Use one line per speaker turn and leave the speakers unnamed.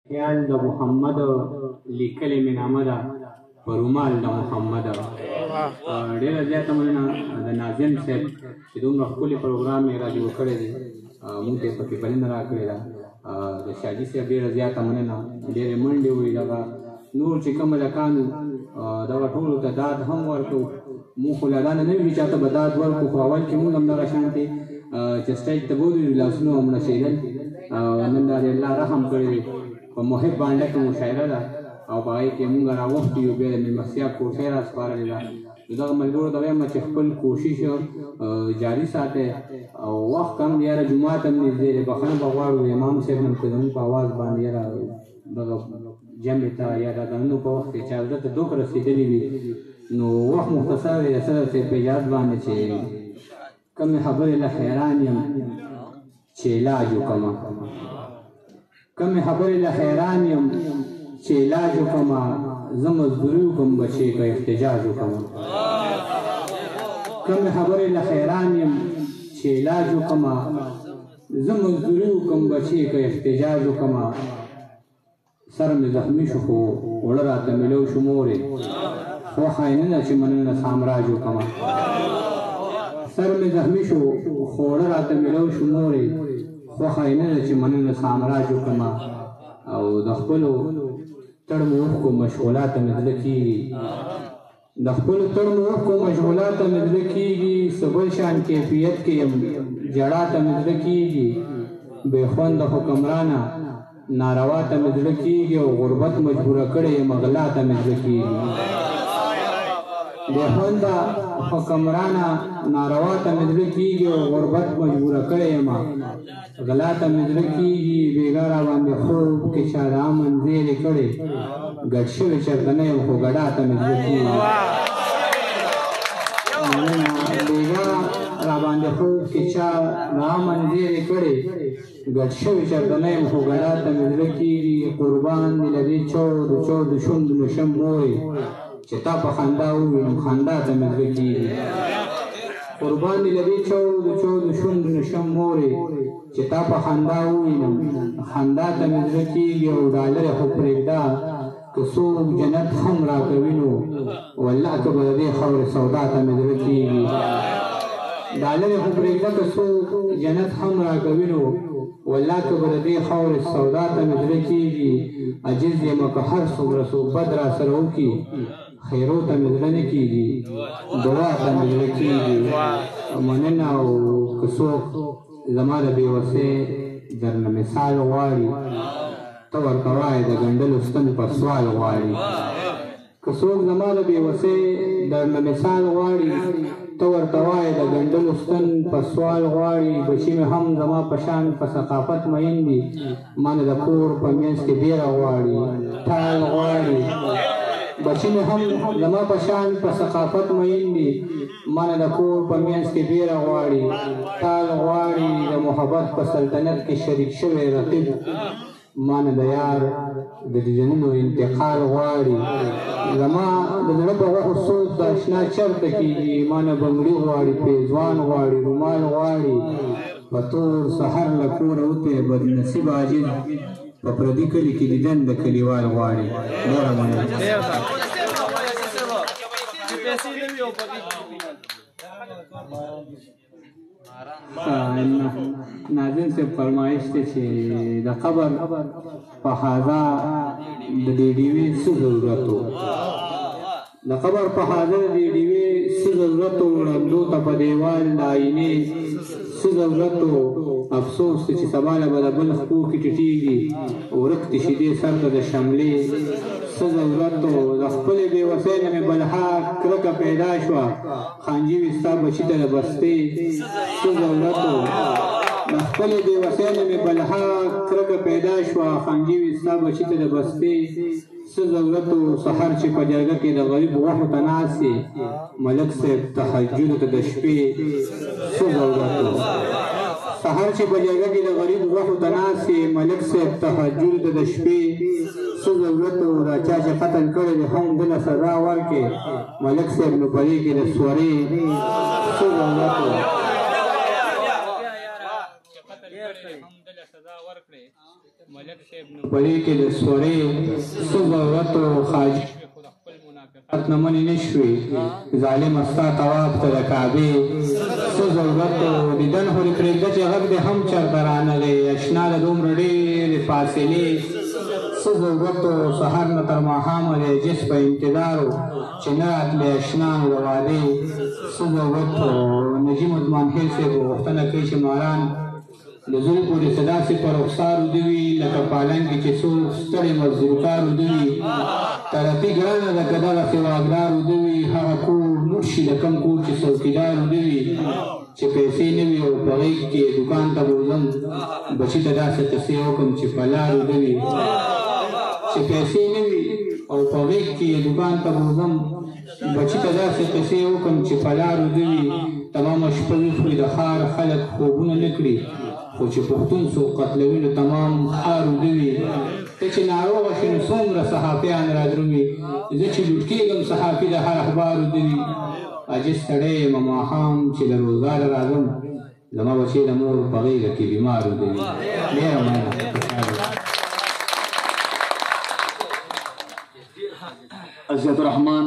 خیال د محمد لیکلې مې نامه ده په رومال د محمد. ډېره زیاته مننه د ناظم صاحب چې دومره ښکلی پروګرام یې را جوړ کړی دی، موږ ته یې پکې بلنه راکړې ده. د شاجي صاحب ډېره زیاته مننه، ډېرې منډې وې. دغه نور چې کوم هلکان دغه ټولو ته داد هم ورکړو. موږ خو لا دا نه وي چې چاته به داد ورکړو، خو اول کې موږ هم دغه شانتې چې سټیج ته بوتلو لاسونه هم رسېدل. نن دا دی الله رحم کړی دی، په محب بانډه کې مشاعره ده او په هغې کې موږ راغوښتي یو، بیا د مېلمستیا کوټه یې راسپارلې ده. نو دغه ملګرو ته وایم چې خپل کوشش جاري ساتئ او وخت کم دی، یاره جومات هم نږدې دی. بخښنه به غواړو د امام صاحب نه که زموږ په اواز باندې یاره دغه جمع ته یا د اذانونو په وخت کې چا زړه ته دوک رسېدلي وي. نو وخت مختصر دی، د صدر صاحب په اجازت باندې چې کمې خبرې له حیران یم چې علاج وکړم، کمې خبرې له حیران یم چې علاج وکړم، زه مزدوري وکړم بچې که احتجاج وکړم. کمې خبرې له حیران یم چې علاج وکړم، زه مزدوري وکړم بچې که احتجاج وکړم. سر مې زخمي شو خو اوړه راته میلو شو مورې، خوښه یې نه ده چې مننه سامراج وکړم. سر مې زخمي شو خو اوړه راته میلو شو مورې، خوښه یې نه ده چې مننه سامراج وکړم. او د خپلو تړمو اوښکو مشغولا ته مې زړه کېږي، د خپلو تړمو اوښکو مشغولا ته مې زړه کېږي. څه بل شان کیفیت کې یم ژړا ته مې زړه کېږي. بې خونده حکمرانه ناروا ته مې زړه کېږي، او غربت مجبوره کړی یم غلا ته مې زړه کېږي. بې خونده حکمرانه ناروا ته مې زړه کېږي، او غربت مجبوره کړی یم غلا ته مې زړه کېږي. بېګا را باندې خوب کې چا د امن زیرې کړې، ګډ شوی چېرته نه یم خو ګډا ته مې زړه کېږي. بېګا را باندې خوب کې چا د امن زیرې کړې، ګډ شوی چېرته نه یم خو ګډا ته مې زړه کېږي. قربان دې له دې چود چود شونډو نه شم مورې، چې تا په خندا ووینم خندا ته مې زړه کېږي. قربان دې له دې چود چود شونډو نه شم مورې، چې تا په خندا ووینم خندا ته مې زړه کېږي. او ډالرې خو پرېږده که څوک جنت هم راکوي نو والله که به د دې خاورې سودا ته مې زړه کېږي. ډالرې خو پرېږده که څوک جنت هم راکوي نو والله که به د دې خاورې سودا ته مې زړه کېږي. عاجز یم که هر څومره څوک بد را سره وکړي، خیرو ته مې زړه نه کېږي، دعا ته مې زړه کېږي. مننه. او که څوک زما د بېوسۍ درنه مثال غواړي، ته ورته وایې د ګنډلو ستن په سوال غواړي. که څوک زما د بېوسۍ درنه مثال غواړي، ته ورته وایې د ګنډلو ستن په سوال غواړي. بچي مې هم زما په شان په ثقافت مین دي، ما نه د کور په منځ کې بیره غواړي، ټال غواړي. بچي مې هم زما په شان په ثقافت مین دي، ما نه د کور په منځ کې بیره غواړي، ټال غواړي. د محبت په سلطنت کې شریک شوی رقیب ما نه د یار د دیدنونو انتقال غواړي. زما د زړه په غوښو سوز د اشنا چرته کېږي، ما نه بنګړي غواړي، پیزوان غواړي، رومال غواړي. په تور سحر له کوره وتی بدنصیب عاجز په پردي کلي کې دیدن د کلیوال غواړي. ډېره مننه. ناظم صاحب فرمایش دی چې د قبر په حاضر د دې ډیوې څه ضرورت و، د قبر په حاضر د دې ډیوې څه ضرورت و، ړندو ته په دیوال د آینې څه ضرورت و. افسوس دی چې سبا له به د بل خپو کې ټیټېږي، ورک دې شي دې سر ته د شملې څه ضرورت و. د خپلې بېوسۍ نه مې بلها کرکه پیدا شوه، خانجي وي ستا بچي ته د بستې څه ضرورت و. د خپلې بېوسۍ نه مې بلها کرکه پیدا شوه، خانجي وي ستا بچي ته د بستې څه ضرورت و. سحر چې په جرګه کې د غریب غوښو ته ناست یې، ملک صاحب تهجد ته د شپې څه ضرورت و. سحر چې په جرګه کې د غریب غوښو ته ناست یې، ملک صاحب تهجد ته د شپې څه ضرورت و. دا چا چې قتل کړی دی هم دله سزا ورکړي، ملک صاحب نو په دې کې د سورې څه ضرورت و. ملک صاحب نو په دې کې د سورې څه ضرورت و؟ خاجي شوې خو د خپل منافقت نه منې نه شوې، ظالمه ستا طواف ته د کعبې څه ضرورت و؟ دیدن خو دې پرېږده چې غږ دې هم چېرته رانغی، اشنا د دومره ډېرې فاصلې څه ضرورت و؟ سهار نه تر ماښامه دی جس په انتظار و، چې نه راتلې اشنا نو د وعدې څه ضرورت و؟ نجیم عثمان خېل صاحب غوښتنه کوي چې ماران د زړه پورې څه داسې په رخسار وده وي، لکه پالنګ کې چې څوک ستړی مزدورکار وده وي. ترقي ګرانه ده که دغسې واکدار وده وي، هغه کور لوټ شي د کوم کور چې څوکیدار وده وي. چې پیسې نه وي او په غېږ کې یې دوکان ته بوځم، بچي ته داسې قصې وکړم چې په لار وده وي. چې پیسې نه وي او په غېږ کې یې دوکان ته بوځم، بچي ته داسې قصې وکړم چې په لار وده وي. تمامه شپه ویښ وي د ښار خلک خوبونه نه کړي، خو چې پښتون څوک قتلوي نو تمام ښار وده وي. ته چې ناروغه شې نو څومره صحافیان رادرومي، زه چې لوټ کېږم صحافي د هر اخبار وده وي. عاجز سړی یم، ماښام چې له روزګاره راځم، زما بچی د مور په غېږه کې بیمار وده وي. ډېره مننه.
عزت الرحمن.